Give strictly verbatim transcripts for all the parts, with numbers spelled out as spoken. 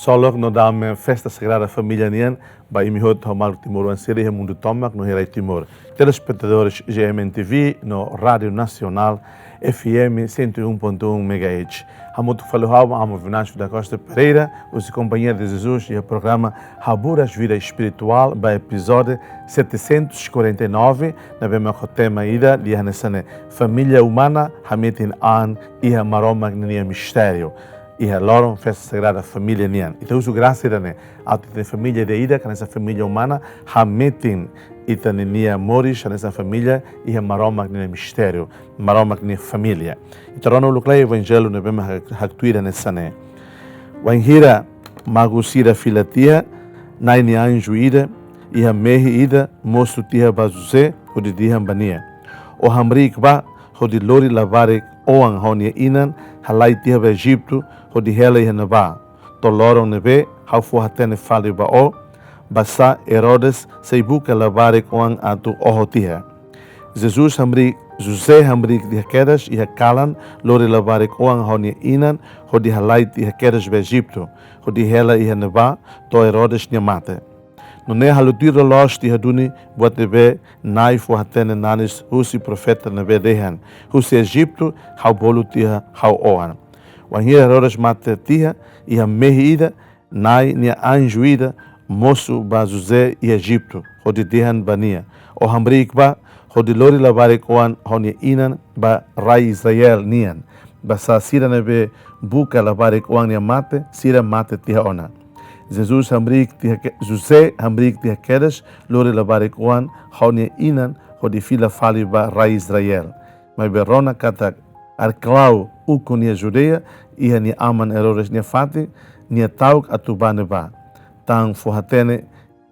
Ksolok no dame festa sagrada família nian ba imi hotu, maluk timoroan sira iha mundu tomak no iha rai Timor. Telespetadores G M N T V no Rádio Nasionál F M cento e um ponto um megahertz. Hamutuk fali ho ha'u, Amo Venâncio da Costa Pereira, husi Companhia de Jesus iha programa Haburas Vida Espiritual ba epizódiu setecentos e quarenta e nove, ne'ebé mak ho tema ida ida hanesan ne'e: Família umana hametin an iha Maromak ninia mistériu. Iha loron festa sagrada família nian, ita husu grasa ida-ne'e atu ita-nia família ida-idak hanesan família umana hametin ita-nia moris hanesan família iha Maromak ninia mistériu, Maromak ninia família. Ita rona uluk lai Evanjellu ne'ebé mak hak-, haktuir hanesan ne'e: Wainhira maguk sira fila tiha, Na'i nia anju ida iha mehi ida mosu tiha ba José hodi dehan ba nia: Ó hamriik bá hodi lori labarik-oan ho nia inan, halai tiha ba Ejitu hodi hela iha ne'ebá, to'o loron ne'ebé ha'u fó-hatene fali ba ó, basá Herodes sei buka labarik-oan atu oho tiha. Jesus hamriik, José hamriik tiha kedas iha kalan, lori labarik-oan ho nia inan hodi halai tiha kedas ba Ejitu, hodi hela iha ne'ebá to'o Herodes nia mate. Nune'e halo tuir loloos tiha duni buat ne'ebé Na'i fó-hatene nanis husi profeta ne'ebé dehan: Husi Ejitu ha'u bolu tiha ha'u-oan. Wainhira Herodes mate tiha, iha mehi ida, Na'i nia anju ida mosu ba José iha Ejitu, hodi dehan ba nia: Ó hamriik bá hodi lori labarik-oan ho nia inan ba rai Israel nian, basá sira ne'ebé buka labarik-oan nia mate, sira mate tiha ona. Jesus hamriik tiha ke-, José hamriik tiha kedas, lori labarik-oan ho nia inan hodi fila fali ba rai Israel. Maibé rona katak Arkelau, ukun iha Judeia, iha nia aman Herodes nia fatin, nia ta'uk atu bá ne'ebá. Tan fó-hatene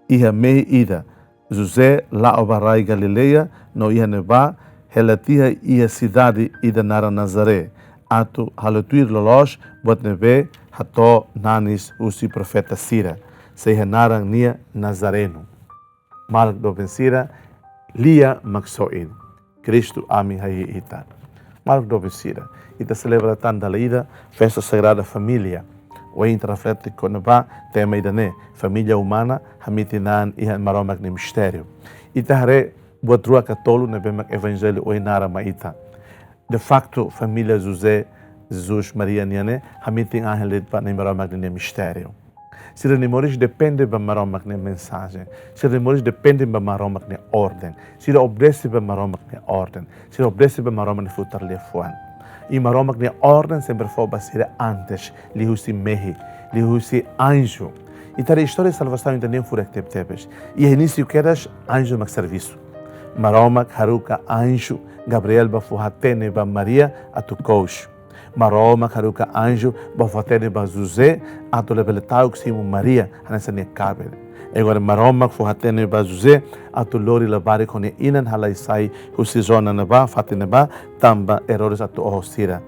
iha mehi ida, José la'o ba rai Galileia, no iha ne'ebá hela tiha iha sidade ida naran Nazaré, atu halo tuir loloos buat ne'ebé hato'o nanis husi profeta sira. Sei iha naran nia Nazarenu. Maluk doben sira, lia maksoin. Kristu ami hahi'i ita. Maluk doben sira, ita selebra tan dala ida festa sagrada família. Ohin ita reflete kona-ba tema ida-ne'e: família umana hametin an iha Maromak nia mistériu. Ita haree buat rua ka tolu ne'ebé mak Evanjellu ohin narra mai ita. De facto, família José, Jesus, Maria nian ne'e hametin an hela de'it ba Na'i Maromak ninia mistériu. Sira-nia moris depende ba Maromak nia mensajen. Sira-nia moris depende ba Maromak nia orden. Sira obedese ba Maromak nia orden. Sira obedese ba Maromak nia futar liafuan. I Maromak nia orden sempre fó ba sira antes, liuhusi mehi, liuhusi anju. Ita haree istória salvasaun ita-nian furak tebetebes. Iha inísiu kedas anju mak servisu. Maromak haruka anju Gabriel bá fó-hatene ba Maria atu kous. Maromak haruka anju bá fó-hatene ba José atu labele ta'uk simu Maria hanesan nia kaben. Agora Maromak fó-hatene ba José atu lori labarik ho nia inan halai sai husi zona ne'ebá, fatin ne'ebá, tanba Herodes atu oho sira.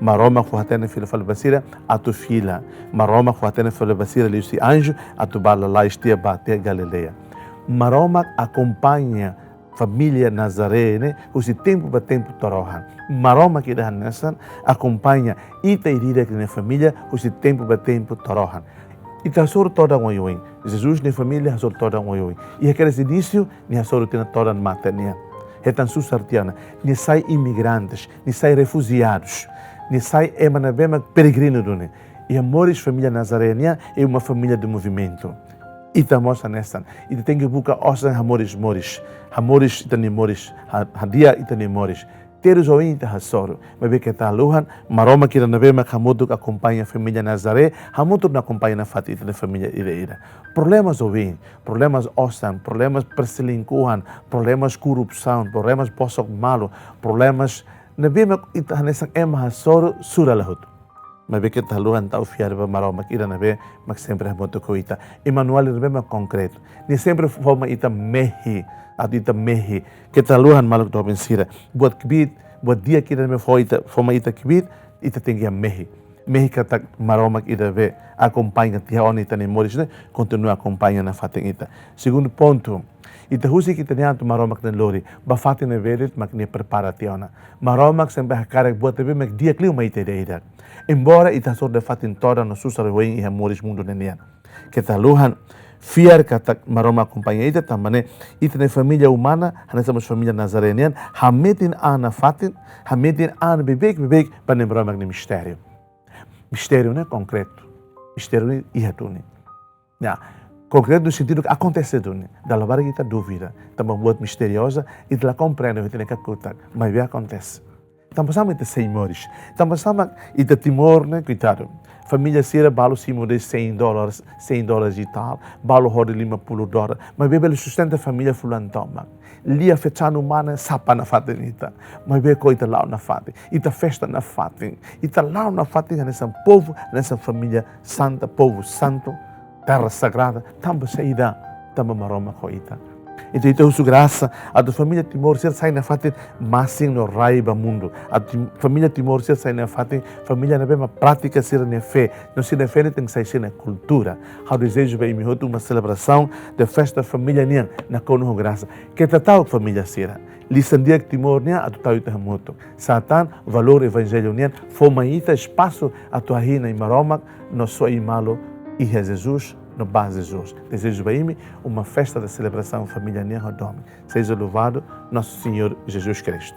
Maromak fó-hatene fila fali ba sira atu fila. Maromak fó-hatene fali ba sira liuhusi anju atu bá lalais tiha, bá tiha Galileia. Maromak akompaña família Nazaré ne'e husi tempu ba tempu to'o rohan. Maromak ida hanesan akompaña ita ida-idak nia família husi tempu ba tempu to'o rohan. Ita hasoru todan oioin. Jesus nia família hasoru todan oioin. Iha kedas inísiu, nia hasoru tiha ona todan mate nian. Hetan susar tiha ona. Nia sai imigrantes, nia sai refujiadus, nia sai ema ne'ebé mak peregrinu duni. Iha moris família Nazaré nian, é uma família de movimento. Ita mós hanesan. Ita tenke buka osan hamoris moris. Hamoris ita-nia moris. Ha-, hadi'a ita-nia moris. Terus oioin ita hasoru. Maibé keta haluha, Maromak ida ne'ebé mak hamutuk akompaña família Nazaré, hamutuk akompaña nafatin ita-nia família ida-idak. Problemas oioin, problemas osan, problemas perselingkuhan, problemas korrupsaun, problemas bosok malu, problemas ne'ebé mak ita hanesan ema hasoru sura la hotu. Maibé keta haluha tau fiar ba Maromak ida ne'ebé mak sempre hamutuk ho ita. Emanuel ne'ebé mak konkretu. Nia sempre fó mai ita mehi, atu ita mehi. Keta haluha, maluk doben sira. Buat kbiit, buat di'ak ida ne'ebé fó ita, fó mai ita kbiit, ita tenke mehi. Mehi katak Maromak ida ne'ebé akompaña tiha ona ita-nia moris ne'e, kontinua akompaña nafatin ita. Segundu pontu, Ita husik ita-nia an atu Maromak nia lori, ba fatin ne'ebé de'it mak nia prepara tiha ona. Maromak sempre hakarak buat ne'ebé mak di'ak liu mai ita ida-idak. Embora ita hasoru de'it fatin todan no susar oioin iha moris mundu ne'e nian. Keta haluha fiar katak Maromak akompaña ita, tanba ne'e ita-nia família umana, hanesan mós família Nazaré nian, hametin an nafatin, hametin an beibeik-beibeik ba Nai Maromak nia mistériu. Mistériu ne'e konkretu. Mistériu ne'e iha duni. Ya, konkretu no sentidu ke akontese duni. Dala barak ita dúvida. Tanba buat misterioza, ita la komprende, ita ne'e kakutak. Maibé akontese. Tanba sá mak ita sei moris? Tanba sá mak ita Timor ne'e, koitadu? Família sira balu simu de'it cem dólares, cem dólares e tal, balu hodi lima puluh dólares, maibé bele sustenta família fulan tomak. Lia fechan uma ne'e sapa nafatin ita, maibé ko ita la'o nafatin, ita festa nafatin, ita la'o nafatin hanesan povu, hanesan família santa, povu santu, terra sagrada, tanba saida? Tanba Maromak ho ita. Entaun ita husu grasa atu família Timor sira sai nafatin masin no rai ba mundu. Atu Tim-, família Timor sira sai nafatin família ne'ebé mak pratika sira-nia fé. No sira-nia fé ne'e tenke sai sira-nia kultura. Ha'u dezeja ba imi hotu uma selebrasaun de festa família nian nakonu ho grasa. Keta ta'uk família sira. Lisan di'ak Timor nian atu tau ita hamutuk. Satán, valór evanjellu nian, fó mai ita espasu atu hahi'i Nai Maromak no soe malu iha Jesus no ba Jesus. Dezeja ba imi uma festa de celebração família nian ho domin. Seja louvado nosso Senhor Jesus Cristo.